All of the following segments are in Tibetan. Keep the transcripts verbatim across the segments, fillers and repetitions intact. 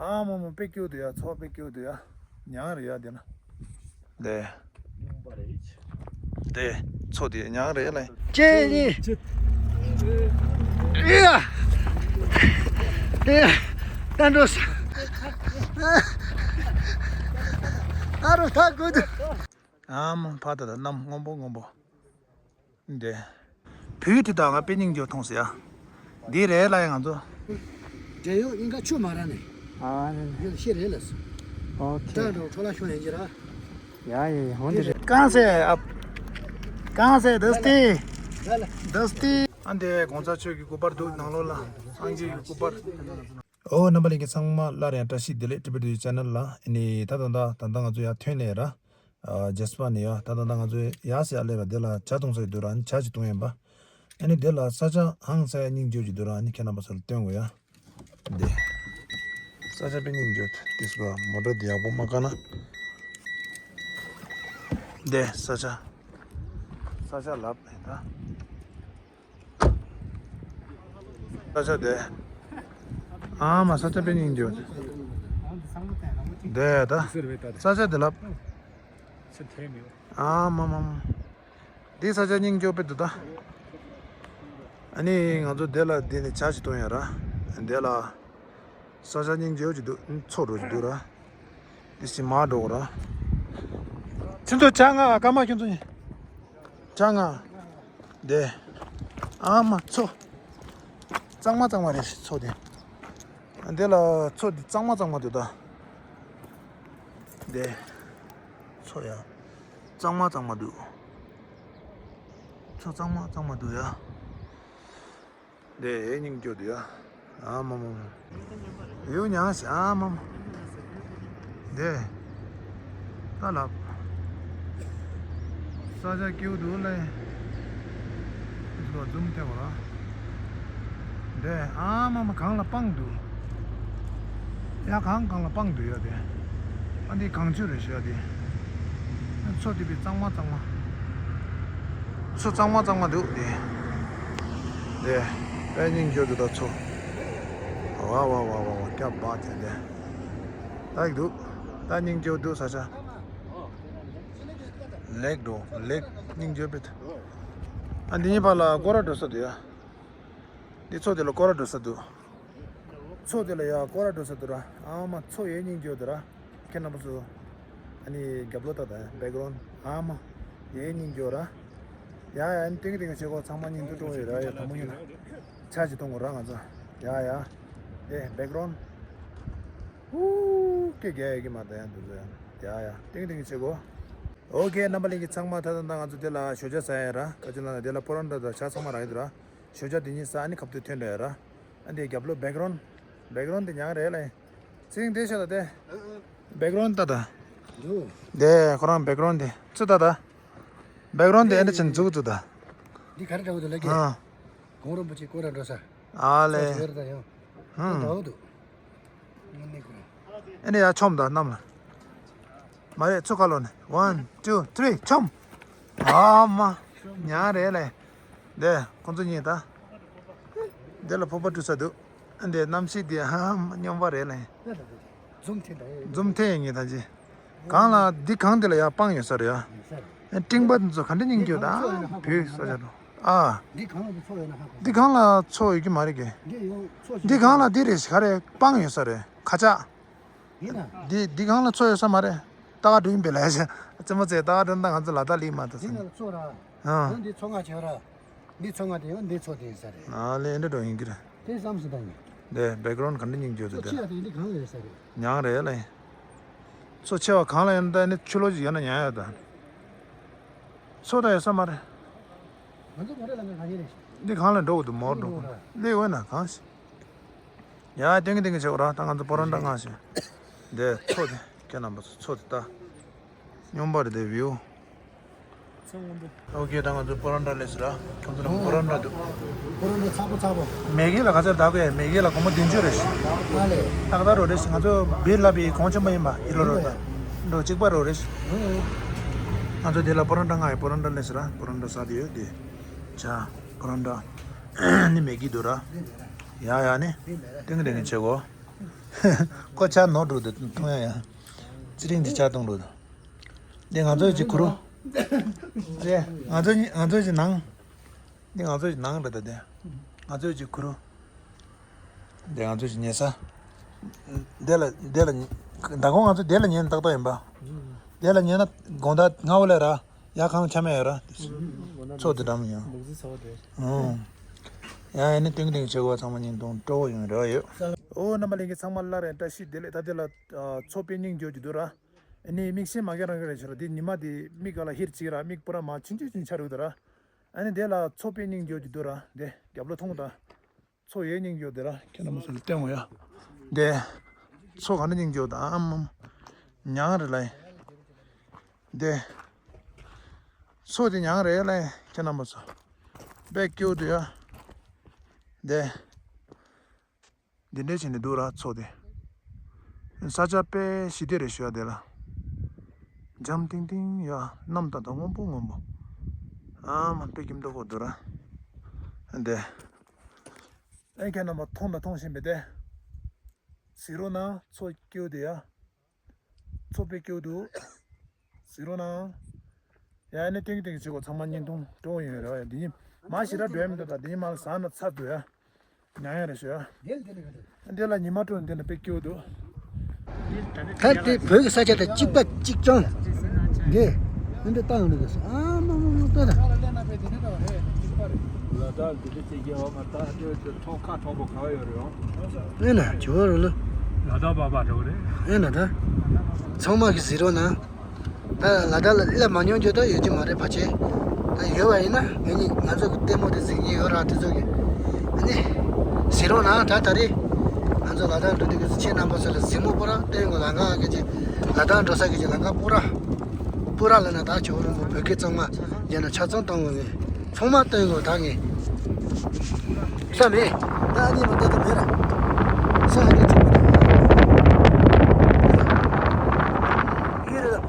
ཨ་མ་མ་དཔེ་སྐྱིད་འདུག་ཡ། མཚོ་དཔེ་སྐྱིད་འདུག་ཡ། ཉང་རེད་ཡ་དེ་ན། དེ། དེ། མཚོ་དེ་ཉང་རེད་ལ། ཅེ་ཡི། ཡ། ཡ། ད་འགྲོ་ས། ཨ་རོ་ད་དགོས་འདུག་ཨ་མ་ཕ་ད་ད་གནམ་སྔོན་པོ་སྔོན་པོ། འདི། བོད་ཡིག་དེ་དག་ང་དཔེ་སྙིང་རྗེ་མཐོང་སོང་ཡ། འདི་རེད་ལ་ཡ་ང་ཚོ། འབྲས་ཡོག་གཉིས་ཀ་ཆུ་མ་ར་ནས། ཨ་ནི། ཡོད་ཤེས་རེད་ལ་སོ། ཨོ་ཁེ། ད་འགྲོ་འཕྲོ་ལ་ཤོང་ཡིན་གྱི་ར། ཡ་ཡ་ཡ་འོན་ཏེ་རེད། གང་ཟེ་ཨ། གང་ཟེ་དོ་སྟེ། ལ་ལ། དོ་སྟེ། ཨ་འདི་གོང་ས་མཆོག་གི་སྐུ་པར་འདུག་ནང་ལོགས་ལ། སངས་རྒྱས་ཀྱི་སྐུ་པར། ཨོ་རྣམ་པ་ལྷན་རྒྱས་ཚང་མ་སླར་ཡང་བཀྲ་ཤིས་བདེ་ལེགས། ཊི་བི་ཊི་ཆེ་ནལ་ལ་ཨ་ནི་ད་ད་ད་ད་ད་ང་ཚོ་ཡར་ཐོན་ནས་ར། ཨ་ཇེ་སི་པ་ནས་ཡ་ད་ད་ད་ང་ཚོ་ཡར་སེ་ཡར་སླེབས་ར། དེ་ལ་ཇ་འཐུང་ས་ཡོད་འདུག་ར། ཨ་ནི་ཇ་ཅིག་འཐུང་ཡིན་པ། ཨ་ནི་དེ་ལ་ས་ཆ་ཧང་སང་སྙིང་རྗེ་ཅིག་འདུག་ར། ཨ་ནི་ཁྱེད་རྣམ་པ་ཚོ་ལ་སྟོན་དགོས་ཡ། འདི། ས་ཆ་དཔེ་སྙིང་རྗེ་འདུག་དེ་སུ་མོ་ཊ་འདི་ཡག་པོ་མ་བཀག་ན། འདི་ས་ཆ། ས་ཆ་ལབ་ད། ས་ཆ་དེ། ཨ་མ་ས་ཆ་དཔེ་སྙིང་རྗེ། དེ་ད། ས་ཆ་དེ་ལབ། ཨ་མ་མ་མ། འདི་ས་ཆ་སྙིང་རྗེ་དཔེ་འདུག་ད། ཨ་ནི་ང་ཚོ་དེ་ལ་འདི་ནས་ཇ་ཞིག་འཐུང་ཡ་ར། དེ་ལ། ས་ཆ་སྙིང་རྗེ་ཅིག་འདུག་མཚོ་འགྲོ་ཅིག་འདུག་ར། དེ་སི་མ་འགྲོ་ར། ཁྱེད་ཚོ་ཇ་མངགས། སྐར་མ་ཁྱེད་ཚོ་ནི། ཇ་མངགས། དེ། ཨ་མ་མཚོ། གཙང་མ་གཙང་མ་རེད་མཚོ་དེ། དེ་ལ་མཚོ་དེ་གཙང་མ་གཙང་མ་འདུག་ད། དེ། མཚོ་ཡ། གཙང་མ་གཙང་མ་འདུག་མཚོ་གཙང་མ་གཙང་མ་འདུག་ཡ། དེ་སྙིང་རྗེ་འདུག་ཡ། ཨ་མ་མ་མ། ཡུ་ཉང་ཞིག་ཨ་མ་མ། དེ། ད་ལབ། ས་ཆ་སྐྱིད་འདུག་ལེ། འཛུམ་ཐེབས་པ་ར། དེ་ཨ་མ་མ་གངས་ལ་སྤང་འདུག་ཡ་གངས་གངས་ལ་སྤང་འདུག་ཡ་དེ། ཨ་འདི་གངས་ཆུ་རེད་ཤག་དེ། མཚོ་དེ་བས་གཙང་མ་གཙང་མ། མཚོ་གཙང་མ་གཙང་མ་འདུག་དེ། དེ། དཔེ་སྙིང་རྗེ་འདུག་ད་མཚོ། ཝ་ཝ་ཝ་ཝ་ཝ་སྐྱ་བ་དེ་དེ། ད་ཡིག་འདུག་ད་སྙིང་རྗེ་འདུག་ས་ཆ། ལེགས་འགྲོ་ལེགས་སྙིང་རྗེ་བེད། ཨ་འདི་གཉིས་བར་ལ་སྐོར་ར་འགྲོ་ས་འདུག་ཡ། འདི་མཚོ་དེ་ལ་སྐོར་ར་འགྲོ་ས་འདུག་མཚོ་དེ་ལ་ཡ་སྐོར་ར་འགྲོ་ས་འདུག་ར། ཨ་མ་མཚོ་ཡའི་སྙིང་རྗེ་འདུག་ར། ཁྱེད་རྣམ་པ་ཚོ། ཨ་ནི་རྒྱབ་ལོགས་ལྟ་དང་བེག་རོན་ཨ་མ། ཡའི་སྙིང་རྗེ་ར། ཡ་ཡ་ཨ་ནི་ཏིང་ཏིང་བྱེད་དགོས། ཚང་མ་སྙིང་རྗེ་སྤྲོ་ཡོད་ར། ཡ་དང་པོ་ཉིད་ལ། ཆ་ཅིག་གཏོང་དགོས་ར་ང་ཚོ། ཡ་ཡ། དེ་བེག་རོན། ཧུ། སྐད་རྒྱག་ཡ་གི་མ་ད་ཡང་འདུག་ཟེར། ཡ་ཡ་ཏིང་ཏིང་བྱེད་དགོས། ཨོ་ཁེ་རྣམ་པ་ལྷན་རྒྱས་ཚང་མ་ད་ད་ད་ང་ཚོ་དེ་ལ་ཞོགས་ཇ་ཟ་ཡ་ར། ཁ་ཅིག་ན་དེ་ལ་པོ་རོན་ཊ་དང་ཇ་ཚང་མ་རག་ཡོད་ར། ཞོགས་ཇ་དེ་གཉིས་ཟ་ཨ་ནི་ཁ་ཐུག་ཐོན་འགྲོ་ཡ་ར། ཨ་འདི་རྒྱབ་ལོགས་བེག་རོན། བེག་རོན་དེ་ཉག་རེད་ལེ། ཚིང་དེ་ཤ་ད་དེ། བེག་རོན་ད་ད། འདུག་དེ་ཁོ་རང་བེག་རོན་དེ་ཚུ་ད་ད། བེག་རོན་དེ་ཨེ་འདྲ་ཆེན་འཛུགས་འཛུགས་ད། འདི་ག་རེ་འདྲ་བོ་འདུག་ལབ་ཀྱི། ཨ། གོང་རིན་པོ་ཆེ་སྐོར་ར་འགྲོ་ས། ཨ་ལེ། ཚོ་ཡོད་རེད་ད་ཡང་། ཧུམ། འདྲ་བོ་འདུག་དངོས་གནས་ཁོ་རང་། ཨེ་འདྲ་ཡ་ཆོམ་ད་གནམ་ལ། མ་རེད་ཚུ་ཁ་ལོ་ནས་ཝན་ཊུ་ཐི་རི་ཆོམ། ཨ་མ། ཉག་རེད་ལེ། དེ་ཁོང་ཚོ་གཉིས་ད། དེ་ལ་ཕོར་པ་བཀྲུ་ས་འདུག་ཨ་འདི་གནམ་གཤིས་འདི་ཧ་ཧ་སྨྱོན་པ་རེད་ལེ། འཛུམ་ཐེངས་དང་འཛུམ་ཐེངས་ཡིན་ད་ཅི། གང་ལ་འདི་གང་དེ་ལ་ཡ་སྤང་ཡོད་ས་རེད་ཡ། ཡིན་ས་རེད། ཨ་སྤྲིན་པ་འདི་ཚོ་ག་འདྲ་སྙིང་རྗེ་ད། བོད་ས་ཆ་རུ། ཨ། འདི་གང་ལ་འདི་ཚོ་ཡོད་ན་ཧ་གོ། འདི་གང་ལ་ཚོ་ཡོད་ཀྱི་མ་རེད་གི། འདི་ཡོད་ཚོ་ཞིག་འདི་གང་ལ་འདི་རེད་ཤག་རེད་སྤང་ཡོད་ས་རེད་ཁ་ཆག་ཡིན་ན། འདི་འདི་གང་ལ་ཚོ་ཡོད་ས་མ་རེད། ཏ་ག་འགྲོ་ཡིན་པས་ལས་བྱ། རྩེད་མོ་རྩེ་ཏ་ག་འགྲོ་ད་ང་ཚོ་ལ་དྭགས་ལིག་མ་ད་འདི་ས་ནང་ལ་ཚོ་ར། ཨ། འདི་ཚོ་ང་བྱེད་ར། འདི་ཚོ་ང་དེ་ཡང་འདི་ཚོ་དེ་ཡིན་ས་རེད། ཨ་ལེ་འདི་འགྲོ་ཡིན་གི་རེད། དེ་བསམ་སྲིད་ད་ཡིན། འདི་བེག་རོན་ག་འདྲ་སྙིང་རྗེ་ཚོ་འདུག་ཆེ་དེ། ཡ་དེ་འདི་གང་ལ་ཡོད་ས་རེད། ཉག་རེད་ལེ། མཚོ་ཆེ་བ་གང་ལ་ཡོད་ན་ད་ནི་ཆུ་ལོག་ཅིག་ཡོད་ན་ཉག་ཡོད་ད། མཚོ་ད་ཡོད་ས་མ་རེད། ང་ཚོ་མོ་རེ་ལ་ང་ག་ཉེ་རེད། འདི་གང་ལ་འགྲོ་གི་འདུག་མོར་འགྲོ་གི་འདུག་ལེ་འོ་ན་གང་ཞིག་ཡ་ཏིང་ཏིང་བྱེད་དགོས་ར། ད་ང་ཚོ་པོ་རོན་ཊ་མངགས་ཤིག་འདི་མཚོ་དེ་ཁྱེད་རྣམ་པ་ཚོ་མཚོ་དེ་ལྟ། སྨྱོན་པ་རེད་དེ་བིའུ། ཨོ་ཁེ་ད་ང་ཚོ་པོ་རོན་ཊ་སླེབས་སོང་ར། ཁྱོད་ཚོ་རང་པོ་རོན་ཊ་འདུག་པོ་རོན་ཊ་ཚ་པོ་ཚ་པོ། མེ་གི་ལ་ག་ཚོད་བདག་གི་མེ་གི་ལ་སྒོར་མོ་བདུན་ཅུ་རེད་ཤག་ཨ་ལེ། ཏག་ཏག་རོ་རེད་ཤག་ང་ཚོ་བིར་ལ་བི་གོང་ཆེན་པོ་ཡིན་པ་ཡིན་རོ་རོ་ད། འགྲོ་གཅིག་པ་རོ་རེད་ཤག་ང་ཚོ་དེ་ལ་པོ་རོན་ཊ་མངགས་ཡོད། པོ་རོན་ཊ་སླེབས་སོང་ར། པོ་རོན་ཊ་ཟ་དེ་ཡོད་དེ། ཆ། པོ་རོན་ཊ། ནི་མེ་གི་འདུག་ར། ཡ་ཡ་ནི། ཏིང་ཏིང་བྱེད་དགོས། ཁོ་ཆ་ནོར་འགྲོ་དུ་མཐོང་ཡ་ཡ། ཚེ་རིང་འདི་ཆ་གཏོང་འགྲོ་དུ། འདི་ང་ཚོའི་ཅིག་ཁུ་རུ། འདི་ང་ཚོའི་ང་ཚོའི་ཅིག་ནང་། འདི་ང་ཚོའི་ཅིག་ནང་རེད་ད་དེ། ང་ཚོའི་ཅིག་ཁུ་རུ། འདི་ང་ཚོའི་ཅིག་ཉལ་ས། འདི་ལ་འདི་ལ་མདང་དགོང་ང་ཚོ་འདི་ལ་ཉལ་ན་ཏག་ཏག་ཡིན་པ། འདི་ལ་ཉལ་ན་དགོང་དག་སྔ་བོ་ལས་ར། ཡ་གང་ཆ་མེད་ཡོད་ར། ཚོགས་དེ་འགྲམ་ཡང་། ཡང་ཡིན་ན་ཏིང་ཏིང་བྱེད་དགོས་ཚང་མ་ཉིན་དུང་སྤྲོ་བོ་ཡོང་རེ་བ་ཡོད། ཨོ་རྣམ་པ་ལྷན་རྒྱས་ཚང་མ་སླར་ཡང་བཀྲ་ཤིས་བདེ་ལེགས། ད་དེ་ལ་མཚོ་དཔེ་སྙིང་རྗེ་གི་འདུག་ར། ཨ་ནི་མིག་ཤེལ་མ་ག་རང་ག་རེ་བྱེད་ར། དེ་ཉི་མ་དེ་མིག་ག་ལ་ཧིར་གཅིག་ར། མིག་པུ་ར་མ་ཆུང་ཆུང་ཆུང་ཆ་རུ་འདུག་ར། ཨ་ནི་དེ་ལ་མཚོ་དཔེ་སྙིང་རྗེ་གི་འདུག་ར། དེ་རྒྱབ་ལོ་མཐོང་དང་། མཚོ་ཡའི་སྙིང་རྗེ་དེ་ར་ཁྱེད་རྣམ་པ་ཚོ་ལ་སྟོན་དགོས་ཡ། དེ། མཚོ་ག་འདྲ་སྙིང་རྗེ་དང་ཨམ་ཨམ། མྱང་རེད་ལ། དེ། མཚོ་དེ་མྱང་རེད་ལ་ཁྱེད་རྣམ་པ་ཚོ། དཔེ་སྐྱིད་འདུག་ཡ། དེ། འདི་འདྲས་བྱས་ནས་འདུག་ར་མཚོ་དེ། ས་ཆ་དཔེ་ཞི་བདེ་རེད་ཞུ་ཡ་དེ་ལ། འཇམ་ཐིང་ཐིང་ཡ། གནམ་ད་ད་སྔོན་པོ་སྔོན་པོ། ཨ་མ་དཔེ་སྐྱིད་མདོག་ཁ་པོ་འདུག་ར། འདི། ཨེ་ཁྱེད་རྣམ་པ་མཐོང་དང་མཐོང་བཞིན་པའི་དེ། གཟིགས་རོགས་གནང་། མཚོ་སྐྱིད་འདུག་ཡ། མཚོ་དཔེ་སྐྱིད་འདུག་གཟིགས་རོགས་གནང་། ཡ་ཨ་ནི་ཏིང་ཏིང་བྱེད་དགོས་ཚང་མ་བརྙན་ཐུང་སྤྲོ་བོ་ཡོང་རེད་བ། ཡ་འདི་ཉིན་མ་ཞེ་དྲག་འགྲོ་ཡ་མི་འདུག་ད་འདི་ཉིན་མ་ལ་ཟ་ན་ཚ་འདུག་ཡ། མྱང་ཡ་རེད་ཞུ་ཡ། འདི་ལ་ཉི་མ་དྲོ་འདི་ན་དཔེ་སྐྱིད་འདུག་ད་དེ་བོད་ཀྱི་ས་ཆ་དང་གཅིག་པ་གཅིག་རྐྱང་། འདི། འདི་ལྟ་ཡོང་འདུག་ཨ་མ་མ་མ་ལྟ་ད། ལ་དྭགས་འདི་འདྲ་བྱེད་ཀྱི་ཡོད་མ་ད་འདི་ཐོག་ཁ་ཐོག་པོ་ག་བ་ཡོད་རེད་ཨོ། ཨེ་ན་ཇོ་རུ་ལ། ལ་དྭགས་པ་པ་འགྲོ་གི་རེད། ཨེ་ན་ད། ཚང་མ་གི་གཟིགས་རོགས་གནང་། ད་ལ་དྭགས་ལ་སླེབས་མ་མྱོང་རྒྱུ་ད་ཡོད་ཀྱི་མ་རེད་ཕལ་ཆེར། ད་ཡོད་པ་ཡིན་ན་ངེད་གཉིས་ང་ཚོ་གི་ལྟད་མོ་དེ་གཟིགས་མཁན་ཡོད་ར་དེ་ཚོ་གི། ཨ་ནི། གཟིགས་རོགས་གནང་ད་ད་རེས། ང་ཚོ་ལ་དྭགས་འགྲོ་དུས་གི་ཁྱེད་རྣམ་པ་ཚོ་ལ་གཟིགས་མོ་པོ་ར་སྟོན་དགོས། ལ་དྭགས་གི་ལ་དྭགས་འགྲོ་ས་གི་ལམ་ཁ་པོ་ར། པུ་ར་ལ་ན་ད་ཇོ་རུ་མོ་བོད་སྐད་གཙང་མ་ཡིན་ན་ཆ་ཚང་གཏོང་དགོས་ངས། ཚང་མ་སྟོན་དགོས་ད་ངས། ས་མེད། ད་ཨ་ནི་མ་ད་ད་མེད་ར། ས་ཧ་ཅང་ཆེན་པོ་ད། ཡིན་རེད་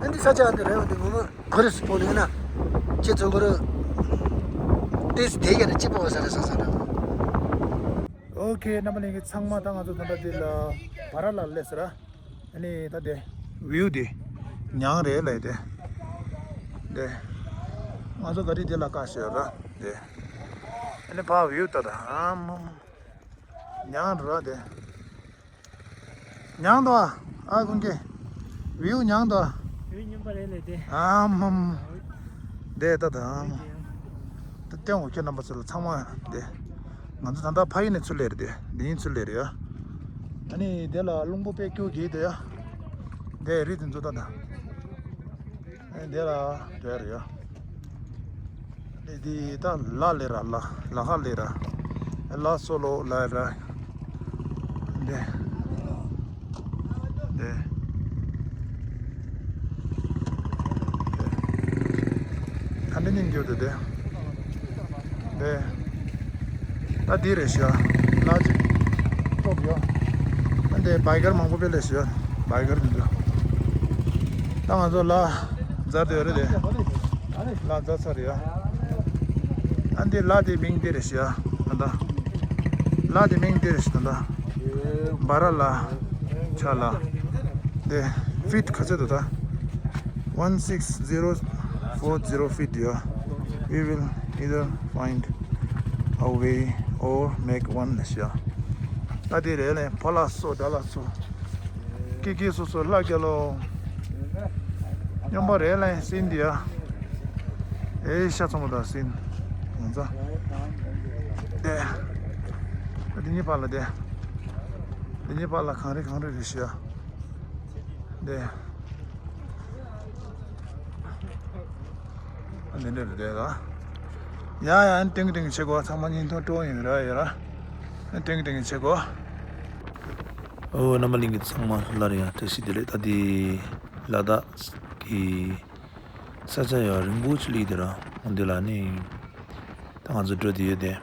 ད། ཨ་འདི་ས་ཆ་ཨ་འདི་རེད་འོ་འདི་ངོ་མ་གོ་རེ་སི་ཕོ་ནི་ན། ཁྱེད་ཚོ་གོ་རེ། ཏེས་དེ་ཡ་ནི་ཅི་པོ་བ་ས་རེ་ས་ས་རེད། ཨོ་ཁེ་རྣམ་པ་ལྷན་རྒྱས་ཚང་མ་ད་ང་ཚོ་ད་ལྟ་འདི་ལ་བ་ར་ལ་སླེབས་ཟེར་ར། ཨ་ནི་ད་དེ་བིའུ་དེ་མྱང་རེད་ལབ་དེ། དེ་ང་ཚོ་ག་རི་དེ་ལ་བཀག་ཤོད་ར་དེ། ཨ་ནི་ཕ་བིའུ་ད་ད་ཨ་མ་མ་མྱང་ར་དེ། མྱང་དོ་ཨ་ཀུན་ཀེ་བིའུ་མྱང་དོ། བིའུ་སྙོམས་པ་རེད་ལབ་དེ། ཨ་མ་མ་དེ་ད་ད་ཨ་མ། ད་སྟོན་འོ་ཁྱེད་རྣམ་པ་ཚོ་ལ་ཚང་མ་དེ། ང་ཚོ་ད་ལྟ་ཕ་ཡུལ་ནས་ཚུར་སླེབས་རེད་དེ། འདི་ཡིན་ཚུར་སླེབས་རེད་ཡ། ཨ་ནི་དེ་ལ་རླུང་བུ་དཔེ་སྐྱོ་གི་དེ་ཡ། དེ་རི་དེ་ཚོ་ད་ད། ཨ་ནི་དེ་ལ་དེ་རེད་ཡ། དེ་དེ་ད་ལ་ལེ་ར་ལ་ལ་ཧ་ལེ་ར། ལ་སོ་ལོ་ལ་ར། འདི། འདི། ད་འདི་སྙིང་རྗེ་འདུག་འདི། འདི། ད་འདི་རེད་ཤག་ལ་ཅིག་ཐོབ་ཡོད། ད་འདི་བའི་གར་མང་པོ་དཔེ་སླེབས་ཤག་བའི་གར་འདི་འདུག་ད་ང་ཚོ་ལ་འཛར་དུ་ཡོད་རེད་དེ། ལ་འཛར་ཚར་རེད་ཡ། ཨ་འདི་ལ་དེ་མིང་འདི་རེད་ཤག་ད་ལྟ། ལ་དེ་མིང་འདི་རེད་ཤག་ད་ལྟ། བ་ར་ལ། ཆ་ལ། དེ་ཕིཊ་ག་ཚོད་འདུག་ད། One six zero four zero feet ཡ། We will either find a way or make one ལ་ཤག་ད་དེ་རེད་ལེ། ཕ་ལ་སོ་དགྲ་ལ་སོ། ཀི་ཀི་སོ་སོ་ལྷ་རྒྱལ་ལོ། སྙོམས་པ་རེད་ལེ་སིན་འདི་ཡ། ཨེ་ཤ་ཚོང་པ་དང་སིན། ང་ཚ། དེ། འདི་གཉིས་བར་ལ་དེ། འདི་གཉིས་བར་ལ་གངས་རི་གངས་རི་རེད་ཤག་དེ། འདི་འདྲ་རེད་དེ་ལ། ཡ་ཡ་ཨན་ཏིང་ཏིང་བྱེད་དགོས། ཚང་མ་སྙིང་ཐོ་སྤྲོ་ཡིན་ར་ཡ་ར། ཨན་ཏིང་ཏིང་བྱེད་དགོས། ཨོ་རྣམ་པ་ལྷན་རྒྱས་ཚང་མ་སླར་ཡང་བཀྲ་ཤིས་བདེ་ལེགས། ད་དེ་ལ་དྭགས་ཀྱི་ས་ཆ་ཡང་རིང་པོ་ཅིག་སླེབས་དེ་ར། འོ་འདི་ལ་ནི་ད་ང་ཚོ་འགྲོ་དེ་ཡོད་དེ།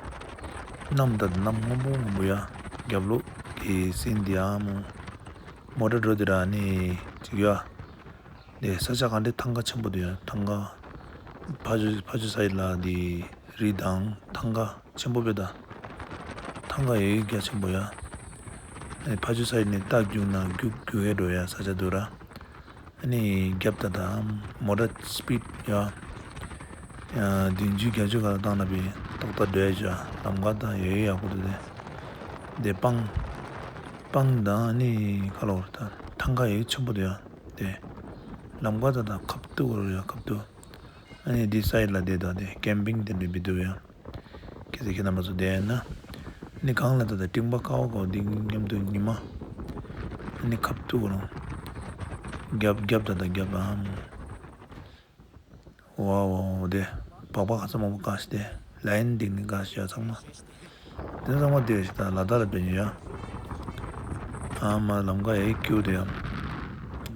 གནམ་ད་གནམ་སྔོན་པོ་སྔོན་པོ་ཡ། རྒྱབ་ལོགས་ཀྱི་སིན་འདི་ཡ་མོ། མོ་ཊ་འགྲོ་དེ་ར་ནི་ཅིག་ཡ། དེ་ས་ཆ་ག་འདྲ་ཐང་ག་ཆེན་པོ་འདུག་ཡ། ཐང་ག་ཕ་ཇོ་ཕ་ཇོ་ས་ཡི་ལ་དེ་རི་དང་ཐང་ག་ཆེན་པོ་བེ་ད། ཐང་ག་ཡོད་རྒྱ་ཆེན་པོ་ཡ། ཨ་ནི་ཕ་ཆུ་སའིཌ་ནས་རྟ་རྒྱུག་ན་རྒྱུག་རྒྱུག་ཡས་འགྲོ་ཡ་ས་ཆ་འདུག་ར། ཨ་ནི་རྒྱབ་ད་ད་མོ་ཊ་སི་པིཌ་ཡ། ཡ་བདུན་ཅུ་བརྒྱད་ཅུ་ག་ལ་བཏང་ན་བི་ཏོག་ཏ་འགྲོ་ཡ་ཅོ་ཡ། ལམ་ཁ་ད་ཡོད་ཡོད་ཡག་པོ་འདུག་དེ། དེ་སྤང་། སྤང་དང་ཨ་ནི་ཁ་ལོ་ར་ད་ཐང་ཁ་ཡོད་ཆེན་པོ་འདུག་ཡ། དེ། ལམ་ཁ་ད་ད་ཁབ་ཏུ་ར་ཡ་ཁབ་ཏུ། ཨ་ནི་འདི་སའིཌ་ལ་བསྡད་དང་དེ་ཀེམ་པིང་དེ་འདྲ་འབད་འདུག་ཡ། ཁྱེད་ཚོ་ཁྱེད་རྣམ་པ་ཚོ་བསྡད་ན། ནི་གང་ལ་ད་ལྟ་སྤྲིན་པ་ཁ་བ་ཁ་བ་འདི་མཉམ་དུ་ཉི་མ། ནི་ཁབ་ཏུ་རང་། རྒྱབ་རྒྱབ་ད་ལྟ་རྒྱབ་ཨམ། ཝ་ཝ་ཝ་དེ། སྦག་སྦག་ག་ཚ་མང་པོ་བཀག་ཤི་དེ། ལའིན་འདི་ནི་བཀག་ཤི་ཡ་ཚང་མ། དེ་ཚང་མ་དེ་ཞིག་ད་ལ་དྭགས་ལ་འགྲོ་ཉེ་ཡ། ཨ་མ་ལམ་ཁ་ཡའི་ཀིའུ་དེ་ཡ།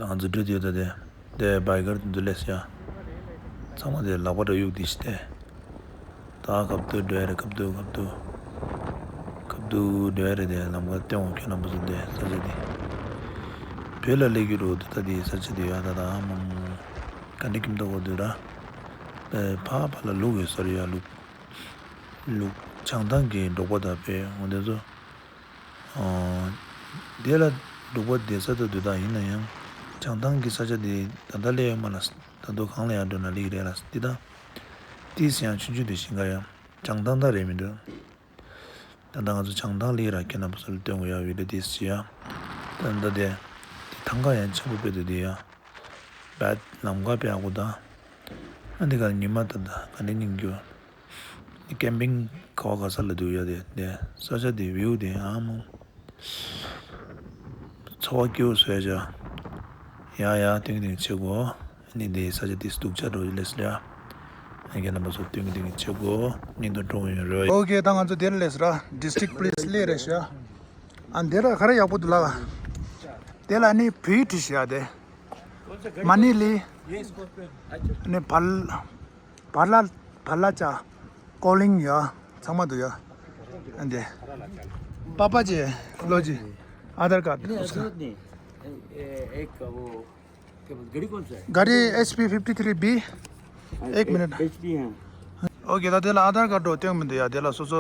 ང་ཚོ་འགྲོ་དེ་ཡོད་ད་དེ། དེ་བའི་གར་དུ་འདུ་ལས་ཡ། ཚང་མ་དེ་ལག་པ་འགྲོ་ཡུག་དེ་ཞིག་དེ། ད་ཁབ་ཏུ་འགྲོ་ཡ་རེད། ཁབ་ཏུ་ཁབ་ཏུ། ཁབ་ཏུ་འགྲོ་ཡ་རེད་དེ། ལམ་ཁ་སྟོན་འོང་ཁྱོད་རྣམ་པ་ཚོ་དེ་ས་ཆ་དེ། བོད་ལ་སླེབས་རྒྱུ་རུ་དུ་ད་དེ་ས་ཆ་དེ་ཡ་ད་ད་མ་མ། ག་འདྲ་ཁྱིམ་ཐོག་གོ་དུ་ར། ཕ་ཕ་ལ་ལུག་ཡོད་ས་རེད་ཡ་ལུག་ལུག་བྱང་ཐང་གི་འབྲོག་པ་དང་བས་འོ་དེ་ཚོ། དེ་ལ་འབྲོག་པ་བསྡད་ས་དང་འདུག་ད་ཡིན་ན་ཡང་། བྱང་ཐང་གི་ས་ཆ་དེ་ད་ལྟ་སླེབས་ཡོད་མ་ལ། ད་དུང་གང་ལ་ཡང་འགྲོ་ན་ལིག་རེད་ལ་འདི་ད། ཏིས་ཡང་ཆུང་ཆུང་དེ་ཞིང་ཁ་ཡང་བྱང་ཐང་ད་རེད་མི་འདུག་ད་ལྟ་ང་ཚོ་བྱང་ཐང་སླེབས་ར་ཁྱེད་རྣམ་པ་ཚོ་ལ་སྟོན་དགོས་ཡ་བི་ཌིའོ་དེ་ཞིག་ཡ། ད་ལྟ་དེ། དེ་ཐང་ག་ཡང་ཆེན་པོ་དཔེ་འདུག་དེ་ཡ། བད་ལམ་ཁ་དཔེ་ཡག་པོ་དང་། ཨ་འདི་ག་ཉི་མ་ད་ད་ག་ནས་སྙིང་རྒྱུ། དེ་ཀེམ་པིང་ག་བ་ག་ས་ལ་འདུག་ཡ་དེ་དེ་ས་ཆ་དེ་བིའུ་དེ་ཨ་མོ། འཚོ་བ་སྐྱིད་པོ་བཟོས་བྱ། ཡ་ཡ་ཏིང་ཏིང་བྱེད་དགོས། ནི་འདི་ས་ཆ་འདི་སྡུག་ཅག་འགྲོ་ཡི་ལས་ལ། ཨ་རྒན་རྣམ་པ་ཚོ་ཏིང་ཏིང་བྱེད་དགོས། ཉིན་དུ་འགྲོ་ཡོང་རོགས། ཨོ་ཁེ་ད་ང་ཚོ་འདིར་ལས་ར་ཌིས་ཊིག་པུ་ལིས་སླེབས་རེད་ཤག་ཨ་འདི་ར་ག་རེ་ཡག་པོ་འདུག་ལ། དེ་ལ་ནི་བོད་ཡིག་བྲིས་ཤག་དེ། མ་ནི་ལི། ནི་བལ། བར་ལ། བར་ལ་ཅ། ཀོ་ལིང་ཡ། ཚང་མ་འདུག་ཡ། འདི། पापा जी, लो जी। आधार कार्ड। नहीं, ऐसा नहीं। ए-, ए-, एक वो, क्या बोलते, गाड़ी कौन सा है? गाड़ी H P fifty three B. एक मिनट। एच पी है। ཨོ་ཁེ་ད་དེ་ལ་ཨ་དྷར་ཀར་འགྲོ་སྟོན་མི་འདུག་ཡ། དེ་ལ་སོ་སོ་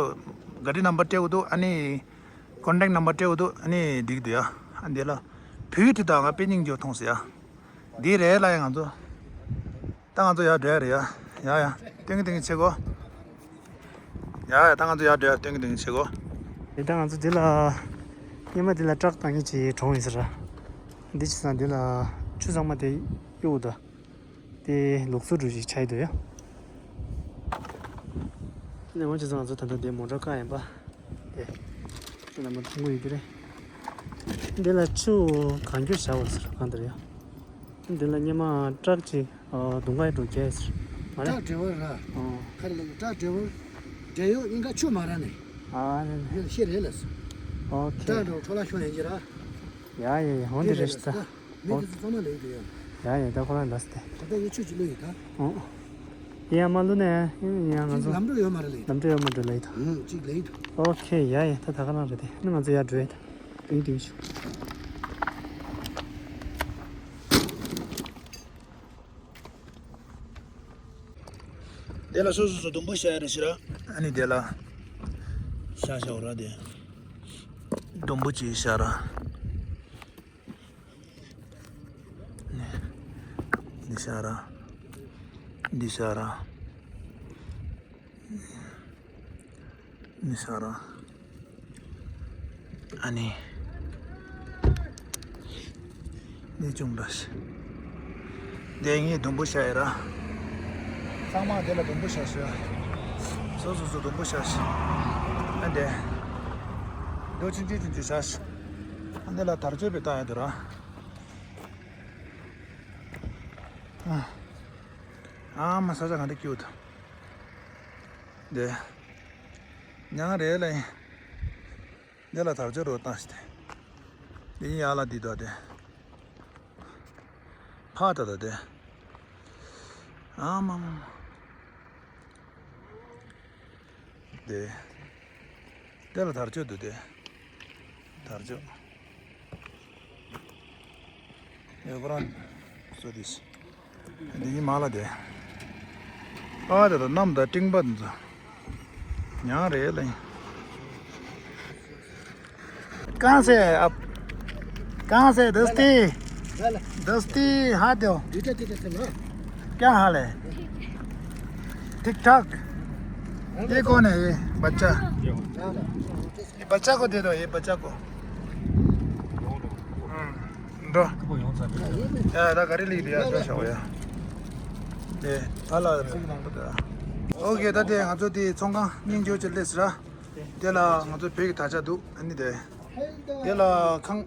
ག་རི་ནམ་བར་སྤྲད་དགོས་འདུག་ཨ་ནི་ཀོན་ཊེག་ནམ་བར་སྤྲད་དགོས་འདུག་ཨ་ནི་འགྲིག་འདུག་ཡ། ཨ་འདི་ལ་བོད་ཡིག་བྲིས་དང་ང་དཔེ་སྙིང་རྗེ་པོ་མཐོང་སོང་ཡ། འདི་རེད་ལ་ཡ་ང་ཚོ། ད་ང་ཚོ་ཡར་འགྲོ་ཡ་རེད་ཡ། ཡ་ཡ། ཏིང་ཏིང་བྱེད་དགོས། ཡ་ཡ། ད་ང་ཚོ་ཡར་འགྲོ་ཡ་ཏིང་ཏིང་བྱེད་དགོས། ད་ང་ཚོ་འདི་ལ། སྔོན་མ་འདི་ལ་ཊག་བཏང་མཁན་ཅིག་གྲོངས་ཡིན་ཟེར། འདི་བྱས་ཙང་འདི་ལ་ཆུ་གཙང་མ་དེ་གཡུག་ད། དེ་ལུགས་སྲོལ་འདྲ་ཞིག་ཆགས་ཡི་འདུག་ཡ། ནས་འོང་བྱས་ཙང་ང་ཚོ་ད་ལྟ་འདི་མོ་ཊ་བཀག་ཡིན་པ། དེ། ཁྱེད་རྣམ་པ་མཐོང་གི་ཡོད་ཀྱི་རེད། འདི་ལ་ཆུ་གང་རྒྱུ་བཞག་པ་ཟེར་གང་ལྟར་ཡ། འདི་ལ་སྔོན་མ་ཊག་ཅིག་ཨ་དུང་དཀར་འགྲོ་རྒྱག་ཟེར། མ་རེད། ཊག་ཌ་རའི་ཝར་ར། ཨོ། ཁ་རེ་ལ་ཊག་ཌ་རའི་ཝར་འབྲེལ་ཡོད་གཉིས་ཀ་ཆུ་མ་ར་ནས། ཨ་རེད། ཡོད་ཤེས་རེད་ལ་སོ། ཨོ་ཁེ། ཊག་ཌ་རའི་ཝར་འཕྲོ་བརླག་ཤོར་ཡིན་གྱི་ར། ཡ་ཡ་ཡ། འོ་འདི་རེད་ཤག་ད། མི་དེ་ཚོ་ཚང་མ་ལས་དུ་ཡོད། ཡ་ཡ། ད་ཁོ་རང་ལ་སྟེ། ད་ལྟ་ཡི་ཆུ་ཅིག་བླུགས་ཡོད་ད། ཨོ། ཡ་མ་བླུགས་ནས་ཡང་ང་ཚོ་ལམ་འགྲོ་ཡོད་མ་རེད་ལེ། ལམ་འགྲོ་ཡོད་མ་འགྲོ་ལེ་ད། ཨུ་ཅིག་ལེ་ད། ཨོ་ཁེ། ཡ་ཡ། ད་ད་ག་རང་རེད་དེ། ནི་ང་ཚོ་ཡར་འགྲོ་ཡ་ད། དེང་དེང་ཞུ། དེ་ལ་སོ་སོ་སོ་སྡོང་པོ་བཞག་ཡ་རེད་ཤི་ར། ཨ་ནི་དེ་ལ་ཤ་ཤ་འོ་ར་དེ། སྡོང་པོ་ཅིག་བཞག་ར། འདི་ཤ་ར། འདི་ཤ་ར། འདི་ཤ་ར། ཨ་ནི། འདི་ཅུང་འདྲ་ཞིག་འདི་ངས་སྡོང་པོ་བཞག་ཡོད་ར། ཚང་མ་དེ་ལ་སྡོང་པོ་བཞག་ཤག་སོ་སོ་སོ་སྡོང་པོ་བཞག་ཤག་ཨ་འདི། རྡོ་ཆུང་ཆུང་ཆུང་ཆུང་བཞག་ཤག་ཨ་འདི་ལ་དར་ལྕོག་པའི་བཏང་ཡོད་དོ་ར། ཨ། ཨ་མ་ས་ཆ་ག་འདྲ་སྐྱིད་པོ་འདུག་འདི། ཉང་རེད་ལ་ཡིན། འདི་ལ་དར་ལྕོག་རོ་བཏང་ཞིག་དེ། འདི་ཡིན་ཡ་ལ་འདི་དོ་དེ། ཕ་ད་ད་དེ། ཨ་མ་མ་མ། དེ། དེ་ལ་དར་ལྕོག་འདུག་དེ། དར་ལྕོག་ཡོད་ཁོ་རང་། སོ་དེ། འདི་ཉི་མ་ལ་དེ། ཨ་དེ་ད་གནམ་ད་སྤྲིན་པ་འདི་ཚོ། ཉང་རེད་ལ་ཡིན། कहाँ से है आप? कहाँ से है, दोस्ती? दोस्ती, हाथ दो। क्या हाल है? ठीक ठाक। ये कौन है, ये बच्चा? ये बच्चा को दे दो, ये बच्चा को। हम्म, दो। या, दा गाड़ी ले लिया, दो सौ या। ये, थाला। OK, ད་དེ་ང་ཚོ་དེ་ཚོང་ཁང་སྙིང་རྗེ་ཅིག་སླེབས་སོང་ར། དེ་ལ་ང་ཚོ་བོད་ཀྱི་དར་ཆ་འདུག་ཨ་ནི་དེ། དེ་ལ་ཁང་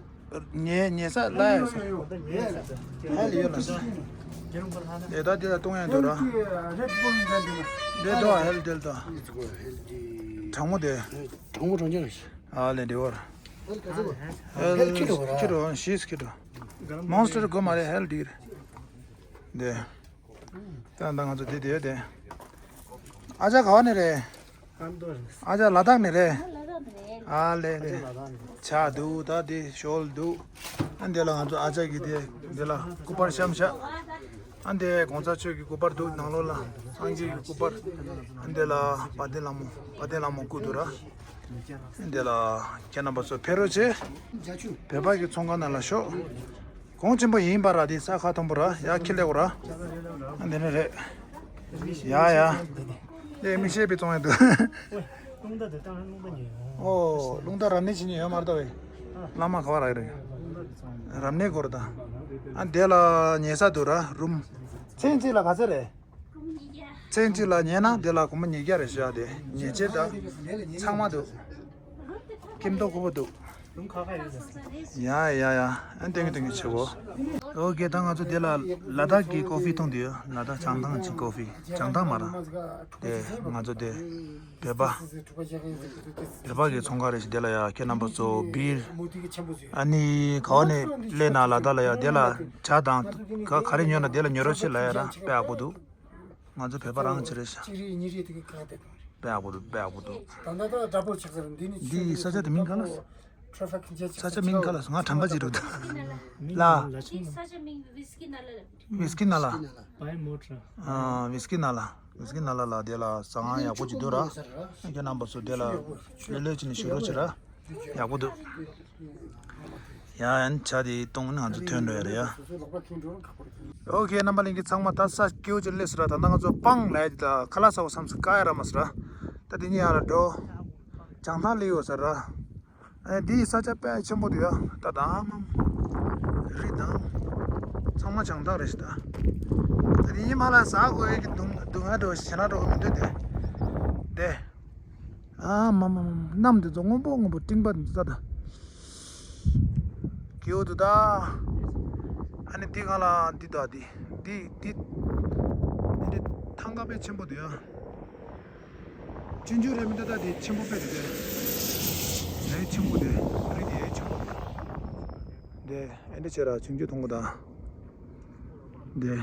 ཉལ་ཉལ་ས་ལ་ཡ་ས། ཧེལ་ཡོད་ལ་ས། དེ་ད་དེ་ལ་གཏོང་ཡ་འདུག་ར། དེ་དོ་ཧེལ་དེ་ལ་དོ། གྲང་མོ་དེ། གྲང་མོ་གྲང་རྐྱང་རེད། ཨ་ལེ་འདི་བར། ཧེལ་ཁྱི་རོ་ཁྱི་རོ་ཤིས་ཁྱི་རོ། མོན་སི་ཊར་གོ་མ་རེད། ཧེལ་འདི་རེད། དེ། ད་ད་ང་ཚོ་དེ་དེ་དེ། ཨ་ཅག་ག་བ་ནས་རེད། ཨ་ཅག་ལ་དྭགས་ནས་རེད། ཨ་ལེ་ལེ། ཇ་འདུག་ད་དེ་ཞོལ་འདུག་ཨ་འདི་ལ་ང་ཚོ་ཨ་ཅག་གི་དེ་འདི་ལ་སྐུ་པར་བཤམས་ཤག་ཨ་འདི་གོང་ས་མཆོག་གི་སྐུ་པར་འདུག་ནང་ལོགས་ལ་སངས་རྒྱས་ཀྱི་སྐུ་པར། ཨ་འདི་ལ་དཔལ་ལྡན་ལྷ་མོ་དཔལ་ལྡན་ལྷ་མོ་སྐུ་འདུག་ར། ཨ་འདི་ལ་ཁྱེད་རྣམ་པ་ཚོ་ཕེབས་རོགས་བྱེད། བོད་པ་གི་ཚོང་ཁང་ནང་ལ་ཤོག་གོང་ཆེན་པོ་ཡིན་པ་ར། དེ་ས་ཁ་མཐོན་པོ་ར། ཡ་ཁྱི་ལེགས་ར། ཨ་འདི་ནི་རེད། ཡ་ཡ། དེ་མི་ཤེས་པའི་ཚོང་ཡ་འདུག་རླུང་རྟ་དེ་ཏང་རླུང་རྟ་ཉོས་ཡོང་། ཨོ་རླུང་རྟ་རབ་གནས་བྱེད་ཉོས་ཡོད་མ་རེད་ད་བས། བླ་མ་ག་བ་རག་རེད། རབ་གནས་སྐོར་ད། ཨ་དེ་ལ་ཉལ་ས་འདུག་ར་རུམ། མཚན་གཅིག་ལ་ག་ཚད་རེད། མཚན་གཅིག་ལ་ཉལ་ན་དེ་ལ་སྒོར་མོ་ཉིས་བརྒྱ་རེད་ཤག་དེ་ཉལ་ཆས་དང་ཚང་མ་འདུག་སྐྱིད་མདོག་ཁ་པོ་འདུག་ཡ་ཡ་ཡ། ཨ་ཏན་གི་ཏན་གི་ཆེ་བོ། ཨོ་ཀེ། ད་ང་ཚོ་དེ་ལ་ལ་དྭགས་ཀྱི་ཀོ་ཧྥི་འཐུང་དུས་ཡོད། ལ་དྭགས་བྱང་ཐང་གི་ཀོ་ཧྥི། བྱང་ཐང་མ་ར། དེ་ང་ཚོ་དེ་བོད་པ། བོད་པ་གི་ཚོང་ཁང་རེད་ཤག་དེ་ལ་ཡ་ཁྱེད་རྣམ་པ་ཚོ་བིར། ཨ་ནི་ག་བ་ནས་སླེབས་ན་ལ་དྭགས་ལ་ཡ་དེ་ལ་ཇ་དང་ག་ག་རེ་ཉོས་ན་དེ་ལ་ཉོ་རོགས་བྱེད་ལ་ཡ་ར་དཔེ་ཡག་པོ་འདུག་ང་ཚོ་བོད་པ་རང་ཅི་རེད་ཤག་གཅིག་རེ་གཉིས་རེ་དེ་གི་གང་དེ་དང་རེད། དཔེ་ཡག་པོ་འདུག་དཔེ་ཡག་པོ་འདུག་ད་ལྟ་ད་འདྲ་པོ་ཆགས་ཟེར་འདི་ནི་འདི་ས་ཆ་དེ་མིང་ག་ལ། ཊེ་ཕིག་འཇལ་ཆགས། ས་ཆ་མིང་ག་ལ་ང་དྲན་པ་ཅིག་རུ་ད། ལ། འདི་ས་ཆ་མིང་ཝི་སི་ཀི་ན་ལ་ལ། ཝི་སི་ཀི་ན་ལ། བའི་མོ་ཊ། ཨ་ཝི་སི་ཀི་ན་ལ། ཝི་སི་ཀི་ན་ལ་ལ་དེ་ལ་ཟ་ཁང་ཡག་པོ་ཅིག་འདུག་ར། ཁྱེད་རྣམ་པ་ཚོ་དེ་ལ་ལོས་ལོས་བྱས་ནས་བཞུགས་རོགས་བྱེད་ར། ཡག་པོ་འདུག་ཡ་ཡན་ཆ་དེ་གཏོང་ནི་ང་ཚོ་ཐོན་འགྲོ་ཡ་རེད་ཡ། ཨོ་ཁེ། རྣམ་པ་ལྷན་རྒྱས་ཚང་མ་ད་ས་སྐྱིད་པོ་ཅིག་སླེབས་སོང་ར། ད་ལྟ་ང་ཚོ་སྤང་ལ་ཡ་དེ་ད་ཁ་ལག་ཟ་བ་བསམ་སོང་། ཀ་ཡ་ར་མ་སོང་ར། ད་དེ་གཉིས་ཡ་ལ་འགྲོ། བྱང་ཐང་སླེབས་ཡོད་ས་ར། ཨེ་འདི་ས་ཆ་དཔེ་ཆེན་པོ་འདུག་ཡ། ད་ད་ཨ་མ་རི་དང་ཚང་མ་བྱང་ཐང་རེད་ཤག་ད་དེ་ཡིན་མ་ལ་ཟ་དགོས་ཡ་གི་སྡུག་སྡུག་བསྔལ་འདྲ་བོ་ཞེ་དྲག་འགྲོ་གི་མི་འདུག་དེ་དེ། ཨ་མ་མ་མ་མ། གནམ་དེ་ཚོ་སྔོན་པོ་སྔོན་པོ་སྤྲིན་པ་འདི་ཚ་ད། སྐྱིད་པོ་འདུག་ད། ཨ་ནི་འདི་གང་ལ་འདི་ད་འདི་འདི་འདི་འདི་ཐང་ག་དཔེ་ཆེན་པོ་འདུག་ཡ། ཆུང་ཆུང་རེད་མི་འདུག་ད་དེ་ཆེན་པོ་དཔེ་རེད་དེ། ལས་ཆེན་པོ་དེ་རི་དེ་ཆེན་པོ་དེ། དེ་ཨེ་འདྲ་བྱས་ར་ཆུང་ཆུང་མཐོང་གི་ད། དེ།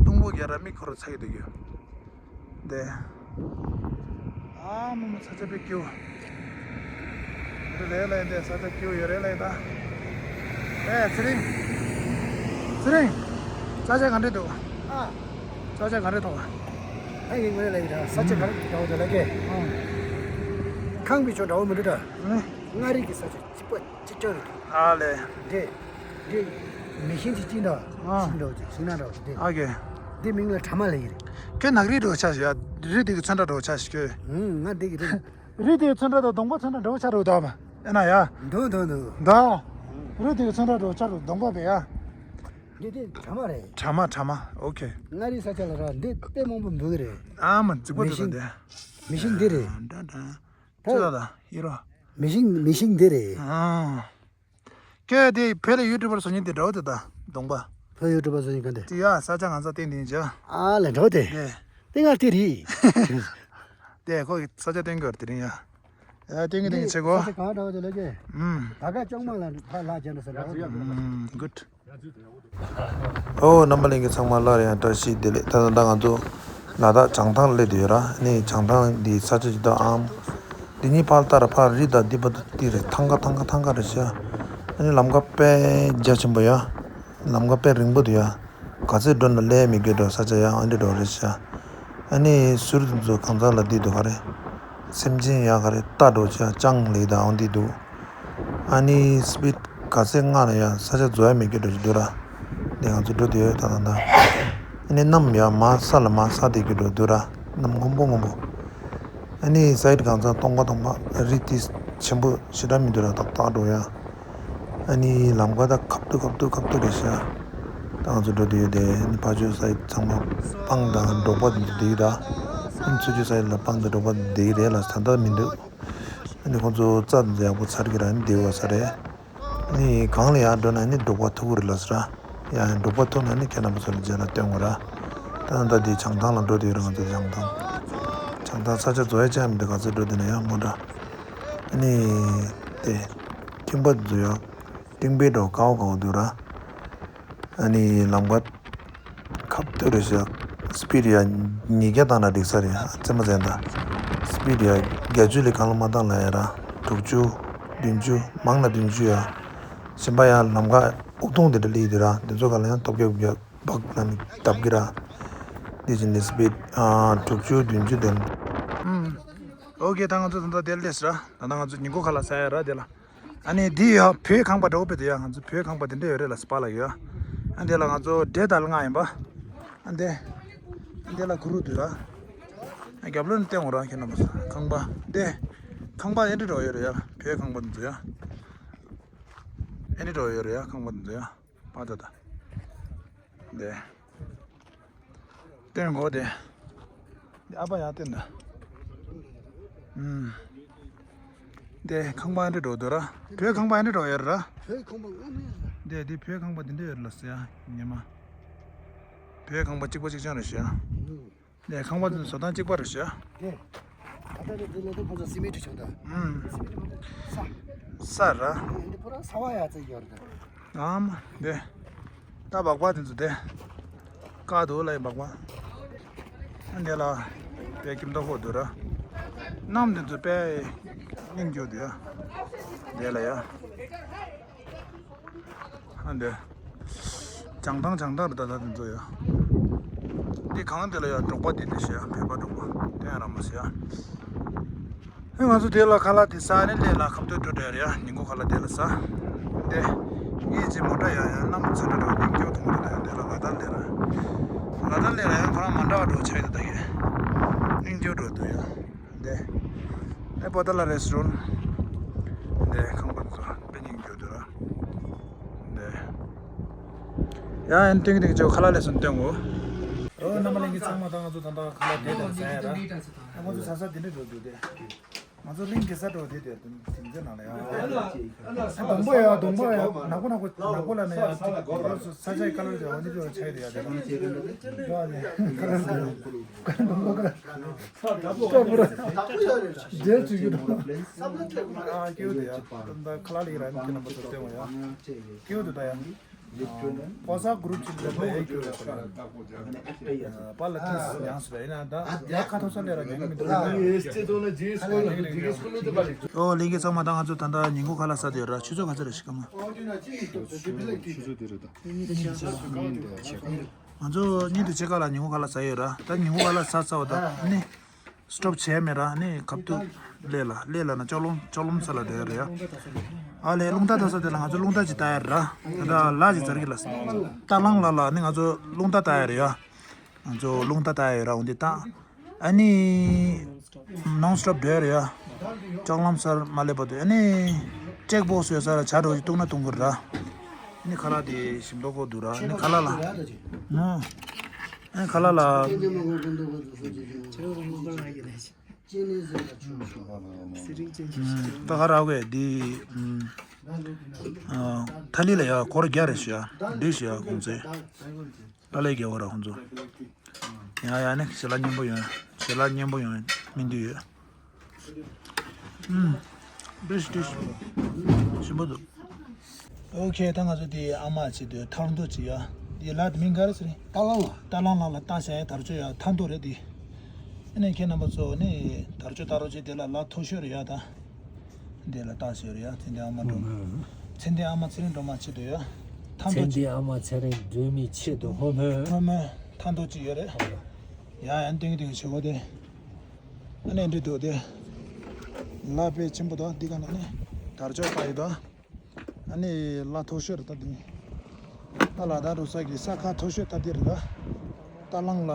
སྡོང་པོ་རྒྱ་ར་མིག་ཁོ་ར་ཚ་གི་འདུག་གི། དེ། ཨ་མ་མ་ས་ཆ་དཔེ་སྐྱིད་པོ། རེད་ལ་ཡིན་དེ་ས་ཆ་སྐྱིད་པོ་ཡོད་རེད་ལ་ཡིན་ད། ཨེ་ཚེ་རིང་། ཚེ་རིང་། ས་ཆ་ག་འདྲ་འདུག་ཨ། ས་ཆ་ག་འདྲ་མཐོང་། ཨ་ཡིན་ངོས་ལ་ཡིན་ད་ས་ཆ་ག་འདྲ་འདུག་ལ་ཀེ། ཨ། ཁང་པའི་ཆོ་འདྲ་བོ་མི་འདུག་ད། ཨ། མངའ་རིས་ཀྱི་ས་ཆ་གཅིག་པ་གཅིག་ཅང་རེད་འདུག་ཨ་ལེ། འདི། འདི། མི་ཤིང་གཅིག་ཅིག་འདྲ། ཨ། ཤིང་འདྲ་བོ་ཅིག་ཤིང་ནགས་འདྲ་བོ་ཅིག་འདི། ཨ་ཀེ། འདི་མིང་ལ་གྲ་མ་ལ་ཡིན་རེད། ཁྱོད་ནགས་རི་འདྲ་བོ་ཆགས་ཤག་ཡ། རི་དེ་གི་ཚོན་ཁྲ་འདྲ་བོ་ཆགས་ཤག་ཁྱོད། ཨུང་ང་འདི་གི་རེད། རི་དེའི་ཚོན་ཁྲ་དང་སྡོང་པོ་ཚོན་ཁྲ་འདྲ་བོ་ཆགས་རེད་འདུག་ཨ་མ། ཨེ་ན་ཡ། འདུག་འདུག་འདུག་ད། རི་དེའི་ཚོན་ཁྲ་འདྲ་བོ་ཆགས་རེད་སྡོང་པོ་བས་ཡ། འདི་དེ་གྲ་མ་རེད། གྲ་མ་གྲ་མ། ཨོ་ཁེ། མངའ་རིས་ས་ཆ་ལ་ར་འདི་དཔེ་མང་པོ་འབུལ་གི་རེད། ཨ་མ་རྫིག་པོ་མི་འདུག་ཤིང་། ད་དེ། མི་ཤིང་འདི་རེད། འདྲ་འདྲ། ད། ཅི་ལ་ད་ཡིན་རོ། མི་ཤིང་མི་ཤིང་འདི་རེད། ཨ། ཁྱོད་དེ་བོད་ལ་ཡུ་ཊུབ་པར་བཟོ་མཁན་དེ་འདྲ་བོ་དེ་ད་གདོང་པ། བོད་ཡུ་ཊུབ་པར་བཟོ་མཁན་ག་འདི། དེ་ཡ་ས་ཆ་ང་ཚོ་བསྟན་དེ་ཡིན་ཅག་ཨ་ལས་འདྲ་བོ་དེ། དེ། དེ་ང་དེ་རེད། དེ་ཁོ་གི་ས་ཆ་བསྟན་དགོས་དེ་རིང་ཡ། ཡ་བསྟན་གི་བསྟན་གི་ཆེ་གོ། ས་ཆ་གང་འདྲ་བོ་དེ་ལས་ཀྱི། ཨུམ། ད་ག་ཅོང་མ་ལ་ཕ་ལ་ཅན་ས་འདྲ་བོ། ཨུམ་གུད། ཨོ་རྣམ་པ་ལྷན་རྒྱས་ཚང་མ་སླར་ཡང་བཀྲ་ཤིས་བདེ་ལེགས། ད་ད་ལྟ་ང་ཚོ་ལ་དྭགས་བྱང་ཐང་སླེབས་བསྡད་ཡོད་ར། ཨ་ནི་བྱང་ཐང་འདི་ས་ཆ་ཅིག་ད་ཨམ། འདི་གཉིས་ཕར་ལྟ་ར་ཕར་རི་དང་འདི་བར་དུ་འདི་རེད། ཐང་ག་ཐང་ག་ཐང་ག་རེད་ཤག་ཨ་ནི་ལམ་ཁ་དཔེ་རྒྱ་ཆེན་པོ་ཡ། ལམ་ཁ་དཔེ་རིང་པོ་འདུག་ཡ། ག་ཚོད་འགྲོ་ན་ལས་མི་དགོས་འགྲོ་ས་ཆ་ཡ་ཨ་འདྲ་འགྲོ་རེད་ཤག་ཨ་ནི་ཟུར་དེ་ཚོ་གང་ཚང་ལ་འདི་འདུག་ག་རེད། སེམས་ཅན་ཡག་ག་རེ་ལྟ་འགྲོ་ཆ་ཅང་ལེགས་དང་འོང་དེ་འདུག་ཨ་ནི་སི་པིཌ་ག་ཚད་སྔ་ན་ཡང་ས་ཆ་འཛོལ་ཡ་མེད་ཀྱི་འགྲོ་ཞིག་འདུག་ར། དེ་ང་ཚོ་འགྲོ་དུས་ད་ད་ད། ཨ་ནི་གནམ་ཡང་མར་ས་ལ་མར་ས་དེ་ཀྱི་འགྲོ་འདུག་ར། གནམ་སྔོན་པོ་སྔོན་པོ། ཨ་ནི་སའིཌ་གང་ཚང་སྟོང་པ་སྟོང་པ་རི་དེ་ཆེན་པོ་ཞེ་དྲག་མི་འདུག་ར། ཏག་ཏག་འགྲོ་ཡ། ཨ་ནི་ལམ་ཁ་ད་ཁབ་ཏུ་ཁབ་ཏུ་ཁབ་ཏུ་རེད་ཤག་ད་ང་ཚོ་འགྲོ་དུས་ཡོད་དེ་ཨ་ནི་ཕ་ཆོས་སའིཌ་ཚང་མ་སྤང་དང་འབྲོག་པ་འདི་འདི་ད། ཨ་ནི་ཚུར་ཆོས་སའིཌ་ལ་སྤང་དང་འབྲོག་པ་འདི་རེད་ལ་ད་ལྟ་མི་འདུག་ཨ་ནི་ཁོང་ཚོ་རྩྭ་འདི་ཡག་པོ་ཚར་གི་ར་ཨ་ནི་བསྡད་ཡོད་ས་རེད། ཨ་ནི་གང་ལ་ཡར་འགྲོ་ན་ཨ་ནི་འབྲོག་པ་ཐུག་གི་རེད་ལ་ཟེར་ར། ཡང་འབྲོག་པ་ཐུག་ན་ཨ་ནི་ཁྱེད་རྣམ་པ་ཚོ་ལ་རྗེས་ལ་སྟོན་དགོས་ར། ད་ད་འདི་བྱང་ཐང་ལ་འགྲོ་དུས་ར་ང་ཚོ་བྱང་ཐང་། བྱང་ཐང་ས་ཆ་འཛོལ་ཡ་ཅང་མི་འདུག་ག་ཚོད་འགྲོ་དུས་ན་ཡང་མོ་འདྲ། ཨ་ནི། དེ། ཁྱིམ་པ་འཛུལ་ཡག་སྤྲིན་པའི་འགྲོ་དཀའ་བ་དཀའ་བ་འདུག་ར། ཨ་ནི་ལམ་ཁ། ཁབ་ཏུ་རེ་ཞག་སི་པིཌ་ཡ་ཉིས་བརྒྱ་བཏང་ན་འགྲིག་ས་རེད་ཨ་ཙེ་མ་ཙན་ད། སི་པིཌ་ཡ་བརྒྱད་ཅུ་ལས་གང་ལ་མ་བཏང་ལ་ཡ་ར། དྲུག་ཅུ། བདུན་ཅུ། མང་ལ་བདུན་ཅུ་ཡ། གཞན་པ་ཡ་ལམ་ཁ་དབུགས་གཏོང་དེ་འདྲ་སླེབས་དེ་ར་དེ་ཚོ་ག་ལ་ཡང་ཐོབ་རྒྱབ་རྒྱབ་སྦག་ལ་ནི་བརྡབ་གི་ར། དེ་བཞིན་ནི་སི་པིཌ་ཨ་དྲུག་ཅུ་བདུན་ཅུ་དེ། ཨོ་ཀེ་ད་ང་ཚོ་ད་ལྟ་དེར་སླེབས་ར། ད་ལྟ་ང་ཚོ་ཉིན་གུང་ཁ་ལག་ཟ་ཡ་ར་དེ་ལ། ཨ་ནི་འདི་ཡ་བོད་ཁང་པ་འདྲ་བོ་དཔེ་དེ་ཡ་ང་ཚོ་བོད་ཁང་པ་དེ་འདྲ་ཡོད་རེད་ལ་སྤ་ལ་ཡོད། ཨ་འདི་ལ་ང་ཚོ་འབྲས་དང་ལྔ་ཡིན་པ། ཨ་འདི། ཨ་འདི་ལ་གུ་རུ་འདུག་ཡ། ཨ་རྒྱབ་ལོན་བསྟན་འོང་ར་ཁྱེད་རྣམ་པ་ཚོ་ཁང་པ་འདི། ཁང་པ་ཨེ་འདྲ་འདྲ་བོ་ཡོད་རེད་ཡ་བོད་ཁང་པ་འདི་ཚོ་ཡ། ཨེ་འདྲ་འདྲ་བོ་ཡོད་རེད་ཡ་ཁང་པ་འདི་ཚོ་ཡ། པ་ད་ད། འདི། སྟོན་གོ་དེ། འདི་ཨ་ཕ་ཡང་སྟོན་ད། ཨུམ། འདི་ཁང་པ་ཨེ་འདྲ་འགྲོ་འདུག་ར། བོད་ཁང་པ་ཨེ་འདྲ་འགྲོ་ཡོད་ར། བོད་ཁང་པ་ངོ་མ་ཡོད་ར། འདི་འདི་བོད་ཁང་པ་འདི་འདྲ་ཡོད་ར་ལ་ཟེར་ཡ་ཉི་མ། བོད་ཁང་པ་གཅིག་པ་གཅིག་རྐྱང་རེད་ཤག་ཨུམ། ནས་ཁང་པ་དེ་བཟོ་སྟངས་གཅིག་པ་རེད་ཤག་དེ། ད་ལྟ་དེ་ལས་དེ་ཁོང་ཚོ་སི་མེ་ཊི་བྱུང་ད། ཨུམ། སི་མེ་ཊི་མ་རེད། ས། ས་ར། འདི་པུ་ར་ས་བ་ཡ་ཙེ་ཡོད་རེད། ཨམ། དེ། ད་སྦག་སྦག་དེ་ཚོ་དེ། དཀར་འདུག་ལ་ཡི་སྦག་སྦག་འདི་ལ། དཔེ་ཁྱིམ་ཐོག་ཁོག་འདུག་ར། གནམ་དེ་ཚོ་དཔེ། སྙིང་རྗེ་འདུག་ཡ། དེ་ལ་ཡ། ཨ་འདི། བྱང་ཐང་བྱང་ཐང་རེད་ད་ད་དེ་ཚོ་ཡ། འདི་གང་དེ་ལ་ཡ་འབྲོག་པ་འདི་འདི་ཞེ་ཡ་བོད་པ་འབྲོག་པ་དེ་ཡང་ར་མ་ཟེར་ཡ། ཨེ་ང་ཚོ་དེ་ལ་ཁ་ལག་དེ་ཟ་ནས་ལས་ལ་ཁ་བཏོད་འགྲོ་འགྲོ་ཡ་རེད་ཡ་ཉིན་གུང་ཁ་ལག་དེ་ལ་ཟ། འདི། ངས་ཅི་མོ་ཊ་ཡ་ཡ་གནམ་ཚ་འགྲོ་འགྲོ་ཉིན་སྐྱོ་ཐུང་རེད་ད་ཡ་དེ་ལ་ལ་ད་ལས་ར། ལ་ད་ལས་ར་ཡ་ཁོ་རང་མ་འདྲ་བ་འགྲོ་ཆ་ཡི་ད་ད་ཡ། སྙིང་རྗེ་འགྲོ་འདུག་ཡ། འདི། ཨེ་པོ་ཏ་ལ་རེ་སི་ཊོ་རན། འདི་ཁང་པ་ཚོ་དཔེ་སྙིང་རྗེ་འདུག་ར། འདི། ཡ་ཨན་ཏིང་ཏིང་ཅོ་ཁ་ལག་ལས་སོན་སྟོན་གོ་ཨོ་རྣམ་པ་ལྷན་རྒྱས་ཚང་མ་དང་ང་ཚོ་ད་ལྟ་ཁ་ལག་དེ་དང་ཟ་ཡ་ར། ཨ་ང་ཚོ་ཟ་ས་དེ་འདྲ་འགྲོ་འདུག་དེ། ང་ཚོ་གླིང་གེ་སར་འགྲོ་དེ་དེ་དེ་ཚོ་ནང་ལ་ཡ། ཨ་དང་པོ་ཡ་དང་པོ་ཡ་ནག་པོ་ནག་པོ་ནག་པོ་ལ་ནས་ཡ་ས་ཆའི་ཁ་ལག་དེ་འོ་འདི་ཚོ་ཆ་ཡི་རེད་ཡ་དེ་དང་། ཁ་ལག་དེ་དང་པོ་ཁ་ལག་རྗེས་ཅིག་ཡོད། ཨ་ཀེའུ་དེ་ཡ། ད་ཁ་ལག་ལ་ཡི་ར་ཁྱེད་རྣམ་པ་ཚོ་སྟོན་བ་ཡ། ཀེའུ་དེ་ད་ཡ། པོ་ས་གུ་རུབ་ཅིག་ལ་ལས་ཀེའུ་དེ་ཡ། པ་ལ་ཏིས་ཉང་སུ་ར་ཡིན་ན་ད་ཡ་ཁ་ཐོ་ས་ལས་ར་ཉང་མི་འདུག་ཨོ་ལྷན་རྒྱས་ཚང་མ་ད་ང་ཚོ་ད་ལྟ་ཉིན་གུང་ཁ་ལག་ཟ་དེ་ཡོད་ར་ཆུ་ཚོད་ག་ཚོད་རེད་ཤི་ཀ་མ། ཆུ་ཚོད་དེ་རེད་ད། ང་ཚོ་གཉིས་དང་ཕྱེད་ཀ་ལ་ཉིན་གུང་ཁ་ལག་ཟ་ཡོད་ར་ད་ཉིན་གུང་ཁ་ལག་ཟ་ཚར་བ་ད་ནི། སི་ཊོབ་བྱས་མེད་ར་ནི་ཁབ་ཏུ་ལས་ལ་ལས་ལ་ན་ལྕོག་ལོང་ལྕོག་ལོང་ས་ལ་སྡོད་རེད་ཡ། ཨ་ལས་རླུང་རྟ་ད་ས་དེ་ལ་ང་ཚོ་རླུང་རྟ་ཅིག་ལྟ་ཡ་ར། ད་ལ་ཅིག་ཛར་གི་ལ་ས། རྟ་གླང་ལ་ལ་ནི་ང་ཚོ་རླུང་རྟ་ལྟ་ཡ་རེད་ཡ། ང་ཚོ་རླུང་རྟ་ལྟ་ཡ་ཡོད་ར་འོན་ཏེ་ད། ཨ་ནི། ནོན་སི་ཊོབ་སྡོད་རེད་ཡ། ལྕོག་ལམ་སར་མ་སླེབས་བར་དུ་ཨ་ནི། ཅེག་བོག་སི་ཡོད་ས་ལ་ཇ་འདྲ་བོ་ཅིག་བཏུང་ན་བཏུང་གི་རེད་ར། ཨ་ནི་ཁ་ལག་དེ་ཞིམ་མདོག་ཁོག་འདུག་ར་ཨ་ནི་ཁ་ལག་ལ། ནོ། ཨ་ནི་ཁ་ལག་ལ། ད་ག་ར་བས་འདི། ཐ་ལི་ལ་ཡ་སྒོར་བརྒྱ་རེ་ཞུ་ཡ། འདི་ཞུ་ཡ་ཁོང་ཚོས། ལ་ལས་རྒྱལ་བ་ར་ཁོང་ཚོ། ཡ་ཡ་ནི་ཞལ་ལག་སྙན་པོ་ཡོང་། ཞལ་ལག་སྙན་པོ་ཡོང་སྨིན་འདུས་ཡོད། ཨུམ། ཌིཤ་ཌིཤ། ཞིམ་པོ་འདུག་ཨོ་ཁེ་ད་ང་ཚོ་དེ་ཨ་མ་ཅིག་དུས་ཐང་རྡོ་ཅིག་ཡ། དེ་ལ་དེ་མིང་ག་རེ་ཟེར། ཏ་ལང་ལ། ཏ་ལང་ལ་ལ་ལྟ་བྱ་ཡ་དར་ལྕོག་ཡ་ཐང་རྡོ་རེད་དེ། ཨ་ནི་ཁྱེད་རྣམ་པ་ཚོ་ནི་དར་ལྕོག་ལྟ་རོགས་བྱེད་དེ་ལ་ལ་མཐོ་ཤོས་རེད་ཡ་ད། འདི་ལ་བཏགས་ཟེར་ཡ་ཚེ་འདི་ཨ་མ་འགྲོ། ཚེ་འདི་ཨ་མ་ཚེ་རིང་སྒྲོལ་མ་ཆེད་དུ་ཡ། ཐང་ཚེ་འདི་ཨ་མ་ཚེ་རིང་སྒྲོལ་མའི་ཆེད་དུ་ཧོ་མོ། ཧོ་མོ། ཐང་རྡོ་ཅིག་ཡོད་རེད། ཡ་ཡ་ཏིང་ཏིང་བྱེད་དགོས་ཏེ། ཨ་ནི་འདི་འདུག་སྟེ། ལ་དཔེ་ཆེན་པོ་དང་འདི་ག་ནས་ནི་དར་ལྕོག་ཕ་ཡི་དང་། ཨ་ནི་ལ་མཐོ་ཤོས་རེད་ད་འདི། ད་ལ་དྭགས་འགྲོ་ས་གི་ས་ཁ་མཐོ་ཤོས་ད་འདི་རེད་ད། ད་གླང་ལ།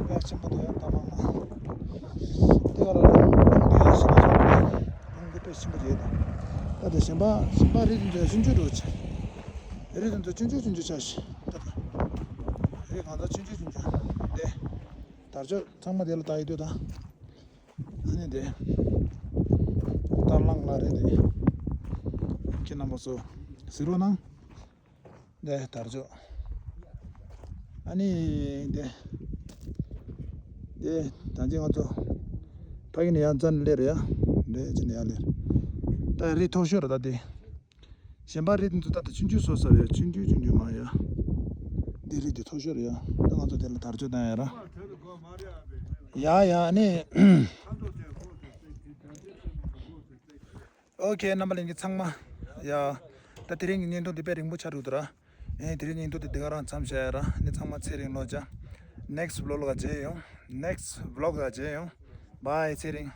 དཔེ་ཆེན་པོ་འདུག་ཡ་ད་གླང་ལ། དེ་ག་ལ་ལ་འདི་ཡ་ཞིག་ན་སོང་གི། འདི་དཔེ་ཆེན་པོ་རེད་ད། ད་དེ་གཞན་པ་གཞན་པ་རེད་འདི་ཆུང་ཆུང་འགྲོ་ཆ། རེད་འདི་ཆུང་ཆུང་ཆུང་ཆུང་ཆ་ཞིག་ད། རེད་གང་ལྟར་ཆུང་ཆུང་ཆུང་ཆུང་དེ། དར་ལྕོག་ཚང་མ་དེ་ལ་ད་ཡི་དུས་ད། ཨ་ནི་དེ། ད་གླང་ལ་རེད་དེ། ཁྱེད་རྣམ་པ་ཚོ་གཟིགས་རོགས་གནང་། དེ་དར་ལྕོག་ཨ་ནི་དེ། དེ་ད་ཅི་ང་ཚོ་ཕ་གི་ནས་ཡང་རྩ་ནས་སླེབས་རེད་ཡ། འདྲེ་ཅི་ནས་ཡང་སླེབས། ད་རི་མཐོ་ཤོས་རེད་ད་དེ། གཞན་པ་རི་དེ་ཚོ་ད་ལྟ་ཆུང་ཆུང་བཟོས་ས་རེད། ཆུང་ཆུང་ཆུང་ཆུང་མ་ཡ། འདི་རི་དེ་མཐོ་ཤོས་རེད་ཡ། ད་ང་ཚོ་དེ་ལ་དར་ལྕོག་བཏང་ཡ་ར། ཡ་ཡ་ཨ་ནི། ཨོ་ཁེ། རྣམ་པ་ལྷན་རྒྱས་ཚང་མ། ཡ། ད་དེ་རིང་གི་བརྙན་ཐུང་འདི་དཔེ་རིང་པོ་ཆགས་འདུག་ད་ར། ཨེ་དེ་རིང་བརྙན་ཐུང་འདི་འདི་ག་རང་མཚམས་བཞག་ཡ་ར། ཨ་ནི་ཚང་མ་ཚེ་རིང་ལོ་བརྒྱ། next vlog་ལ་མཇལ་ཡོང་། next vlog་ལ་མཇལ་ཡོང་། bye ཚེ་རིང་།